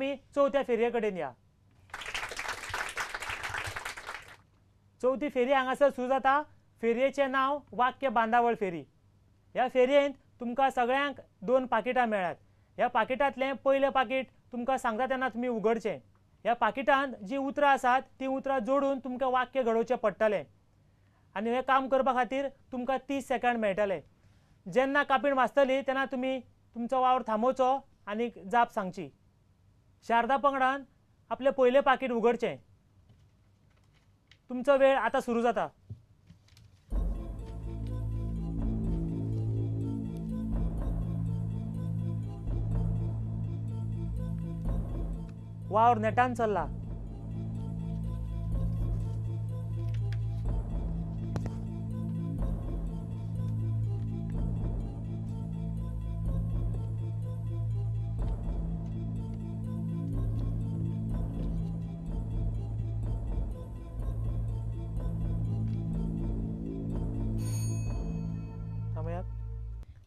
आमी चवथ्या फेरये कडेन या. चवथी फेरी हांगासर सुरू जाता. फेरयेचें नांव वाक्य बांदावळ फेरी. ह्या फेरयेंत तुमकां सगळ्यांक 2 पाकिटां मेळ्ळ्यात. ह्या पाकिटांतलें पयलें पाकीट तुमकां सांगता तेन्ना तुमी उगडचें. ह्या पाकिटांत जीं उतरां आसात तीं उतरां जोडून तुमकां वाक्य घडोवचें पडटलें आनी हें काम करपा खातीर तुमकां 30 सेकंड मेळटले. जेन्ना कापीण वाजतली तेन्ना तुमी तुमचो वावर थांबोवचो आनी जाप सांगची. शारदा पंगडान आपलें पयलें पाकीट उगडचें. तुमचो वेळ आतां सुरू जाता. वावर नेटान चल्ला.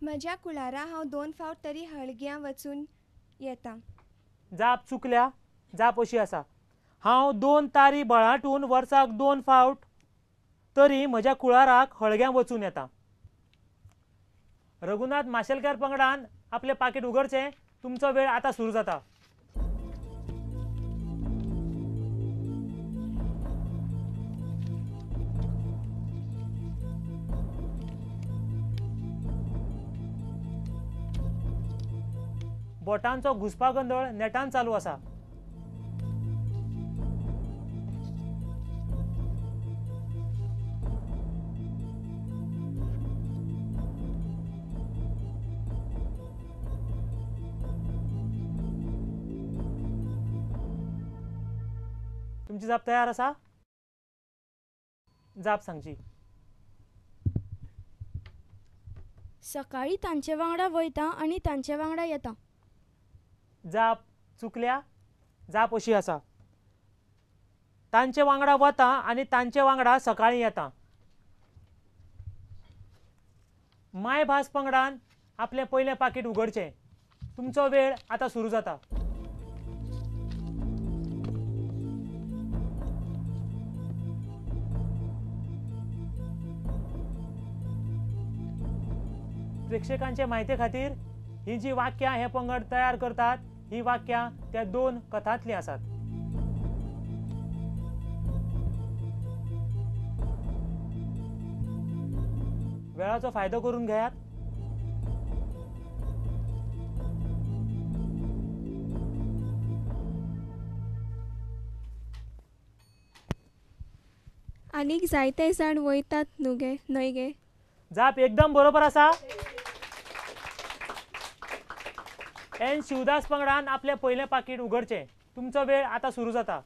म्हज्या कुळारा हांव 2 फावट तरी हळग्यां वचून येता. जाप चुकल्या. जाप अशी आसा, हांव 2 तारी बळाटून वर्साक 2 फावट तरी म्हज्या कुळाराक हळग्यां वचून येता. रघुनाथ माशेलकर पंगडान आपलें पाकीट उगडचें. तुमचो वेळ आतां सुरू जाता. बोटांचो घुसपागोंदळ नेटान चालू आसा. तुमची जाप तयार आसा? जाप सांगची. सकाळी तांचे वांगडा वयता आनी तांचे वांगडा येता. जाप चुकल्या. जाप अशी आसा, तांचे वांगडा वता आनी तांचे वांगडा सकाळीं येता. मायभास पंगडान आपलें पयलें पाकीट उगडचें. तुमचो वेळ आतां सुरू जाता. प्रेक्षकांचे म्हायती खातीर ही जी वाक्यां हे पंगड तयार करतात ही वाक्यां त्या 2 कथांतलीं आसात. वेळाचो फायदो करून घेयात. आनीक जायते जाण वयतात न्हू गे न्हय गे? जाप एकदम बरोबर आसा. एन शिवदास पंगडान आपलें पयलें पाकीट उगडचें. तुमचो वेळ आतां सुरू जाता.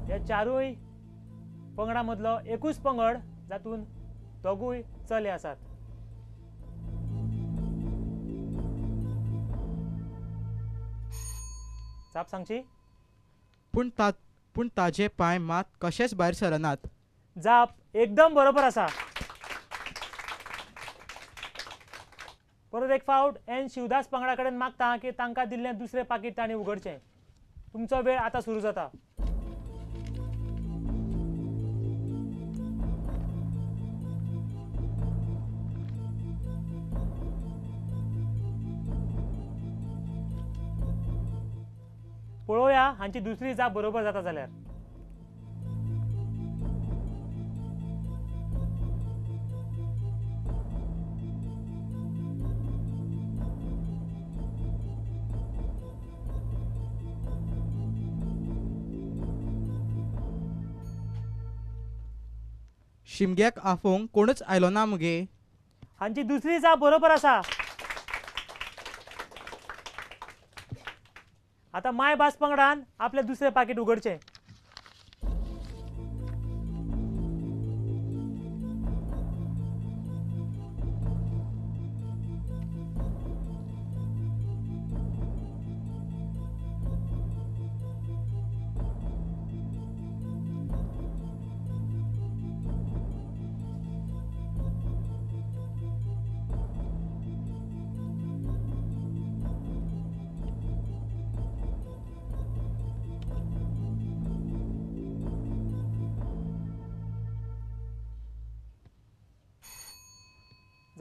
ह्या चारूय पंगडां मदलो एकूच पंगड जातून दोगूय चले आसात. जाप सांगची. पूण ताजे पांय मात कशेच भायर सरनात. जाप एकदम बरोबर आसा. परत एक फावट एन शिवदास पंगडा कडेन मागता की तांकां दिल्लें दुसरें पाकीट तांणी उगडचें. तुमचो वेळ आतां सुरू जाता. पळोवया हांची दुसरी जाप बरोबर जाता जाल्यार. शिमग्याक आफोवंक कोणूच आयलो ना मगे. हांची दुसरी जाप बरोबर आसा. आतां मायभास पंगडान आपलें दुसरें पाकीट उगडचें.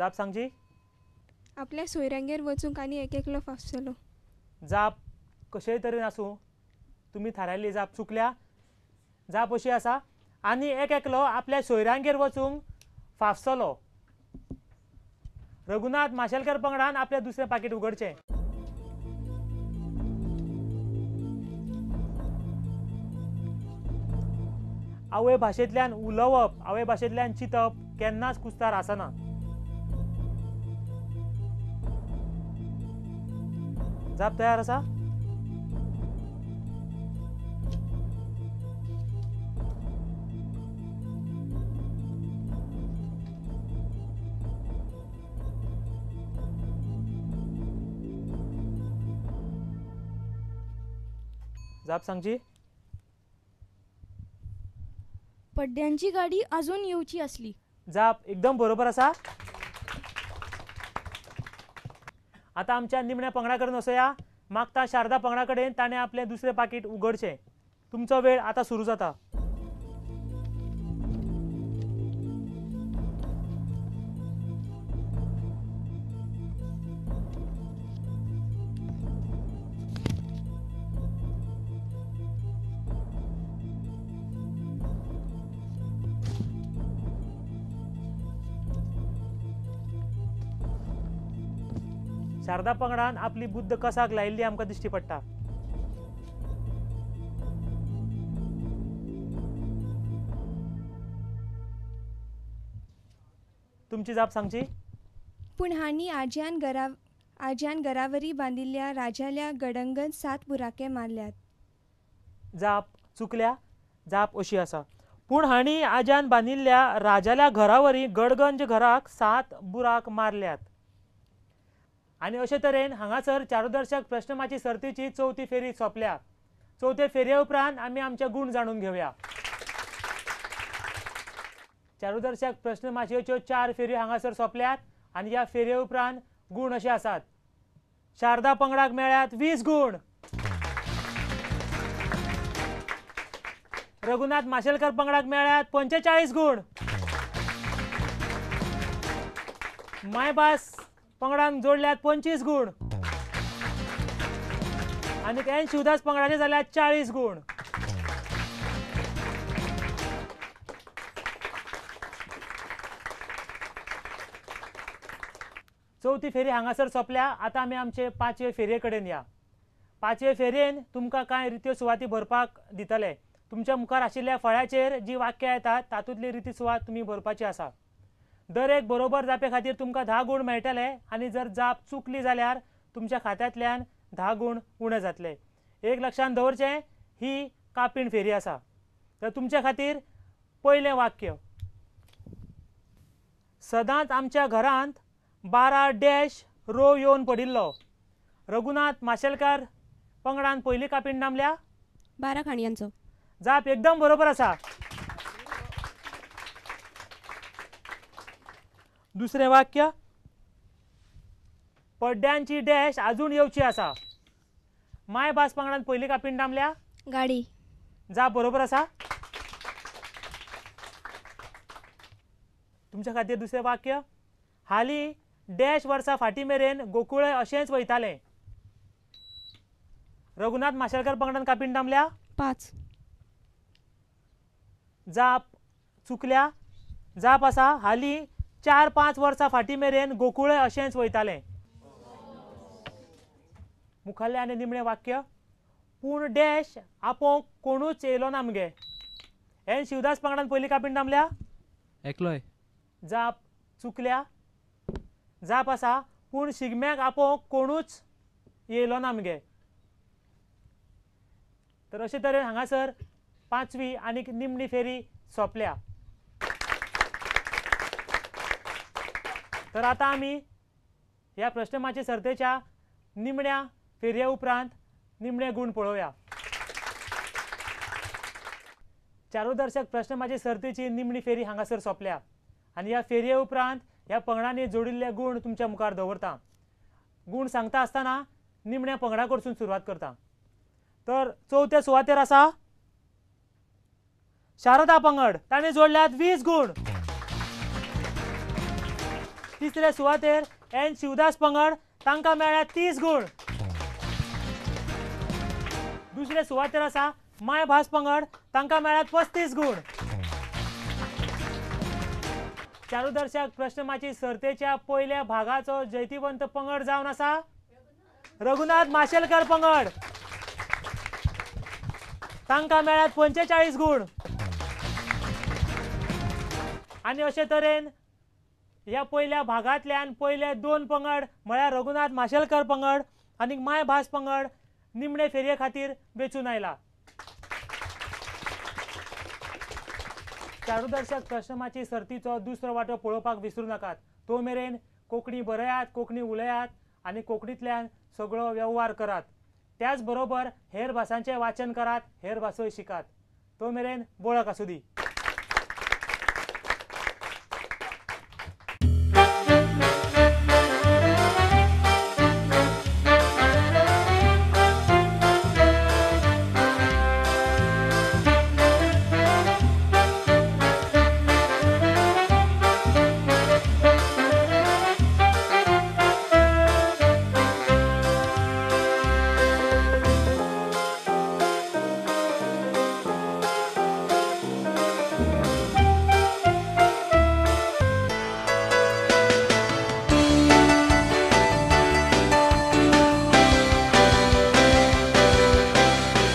जाप सांगची. आपल्या सोयऱ्यांगेर वचूंक आनी एक एकलो फाफसलो. जाप कशेय तरेन आसूं, तुमी थारायल्ली जाप चुकल्या. जाप अशी आसा, आनी एक एकलो आपल्या सोयऱ्यांगेर वचूंक फाफसलो. रघुनाथ माशेलकर पंगडान आपलें दुसरें पाकीट उगडचें. आवय भाशेंतल्यान उलोवप, आवय भाशेंतल्यान चिंतप केन्नाच कुस्तार आसना. जाप तयार आसा? जाप सांगची. पड्ड्यांची गाडी अजून येवची आसली. जाप एकदम बरोबर आसा. आतां आमच्या निमण्या पंगडा कडेन वचया. मागता शारदा पंगडा कडेन ताणें आपलें दुसरें पाकीट उगडचें. तुमचो वेळ आतां सुरू जाता. शारदा पंगडान आपली बुद्ध कसाक लायिल्ली आमकां दिश्टी पडटा. तुमची जाप सांगची. पूण हांणी आज्यान घरावरी बांदिल्ल्या राजाल्या गडंगन 7 बुराके मारल्यात. जाप चुकल्या. जाप अशी आसा, पूण हांणी आज्यान बांदिल्ल्या राजाल्या घरावरी गडगंज घराक 7 बुराक मारल्यात. आनी अशे तरेन हांगासर चारुदर्शक प्रश्नमाची सर्तीची चवथी फेरी सोंपल्या. चवथे फेरये उपरांत आमी आमचे गूण जाणून घेवया. चारुदर्शक प्रश्नमाचयेच्यो 4 फेरयो हांगासर सोंपल्यात आनी ह्या फेरये उपरांत गूण अशे आसात. शारदा पंगडाक मेळ्ळ्यात 20 गूण, रघुनाथ माशेलकर पंगडाक मेळ्ळ्यात 45 गूण, मायभास पंगडान जोडल्यात 25 गूण आनी एन शिवदास पंगडाचे जाल्यार 40 गूण. चवथी फेरी हांगासर सोंपल्या. आतां आमी आमचे पांचवे फेरये कडेन या. पांचवे फेरयेन तुमकां कांय रित्यो सुवाती भरपाक दितले. तुमच्या मुखार आशिल्ल्या फळ्याचेर जी वाक्यां येतात तातूंतली रिती सुवात तुमी भरपाची आसा. दर एक बरोबर जापे खातीर तुमकां 10 गूण मेळटले आनी जर जाप चुकली जाल्यार तुमच्या खात्यांतल्यान 10 गूण उणे जातले. एक लक्षांत दवरचें, ही कापीण फेरी आसा. तर तुमच्या खातीर पयलें वाक्य, सदांच आमच्या घरांत 12 डॅश रोव येवन पडिल्लो. रघुनाथ माशेलकार पंगडान पयली कापीण दामल्या. 12 खाणयांचो. जाप एकदम बरोबर आसा. दुसरें वाक्य, पड्ड्यांची डॅश अजून येवची आसा. मायभास पंगडान पयली कापीण दामल्या. गाडी. जाप बरोबर आसा. तुमच्या खातीर दुसरें वाक्य, हालीं डॅश वर्सां फाटीं मेरेन गोकुळे अशेंच वयतालें. रघुनाथ माशेलकर पंगडान कापीण दामल्या. 5. जाप चुकल्या. जाप आसा, हालीं 4-5 वर्सां फाटीं मेरेन गोकुळे अशेंच वयतालें. मुखाल्लें आनी निमणें वाक्य, पूण डॅश आपोवंक कोणूच येयलो ना मगे. एन शिवदास पंगडान पयली कापीण दामल्या. एकलोय. जाप चुकल्या. जाप आसा, पूण शिगम्याक आपोवंक कोणूच येयलो ना मगे. तर अशे तरेन हांगासर पांचवी आनी निमणी फेरी सोंपल्या. तर आतां आमी ह्या प्रश्नमाची सर्तेच्या निमण्या फेरये उपरांत निमणे गूण पळोवया. चारुदर्शक प्रश्नमाची सर्तीची निमणी फेरी हांगासर सोंपल्या आनी ह्या फेरये उपरांत ह्या पंगडांनी जोडिल्ले गूण तुमच्या मुखार दवरता. गूण सांगता आसतना निमण्या पंगडा कडसून सुरवात करता. तर चवथ्या सुवातेर आसा शारदा पंगड, ताणें जोडल्यात 20 गूण. तिसरे सुवातेर एन शिवदास पंगड, तांकां मेळ्ळ्या 30 गूण. दुसरे सुवातेर आसा मायभास पंगड, तांकां मेळ्ळ्यात 35 गूण. चारुदर्शक प्रश्नमाची सर्तेच्या पयल्या भागाचो जैतिवंत पंगड जावन आसा रघुनाथ माशेलकर पंगड, तांकां मेळ्ळ्यात 45 गूण. आनी अशे तरेन ह्या पयल्या भागांतल्यान पयले 2 पंगड म्हळ्यार रघुनाथ माशेलकर पंगड आनी मायभास पंगड निमणे फेरये खातीर वेंचून आयला. चारुदर्शक प्रश्नमाची सर्तीचो दुसरो वांटो पळोवपाक विसरूं नाकात. तो मेरेन कोंकणी बरयात, कोंकणी उलयात आनी कोंकणींतल्यान सगळो वेव्हार करात. त्याच बरोबर हेर भासांचें वाचन करात, हेर भासोय शिकात. तो मेरेन वळख आसूं दी.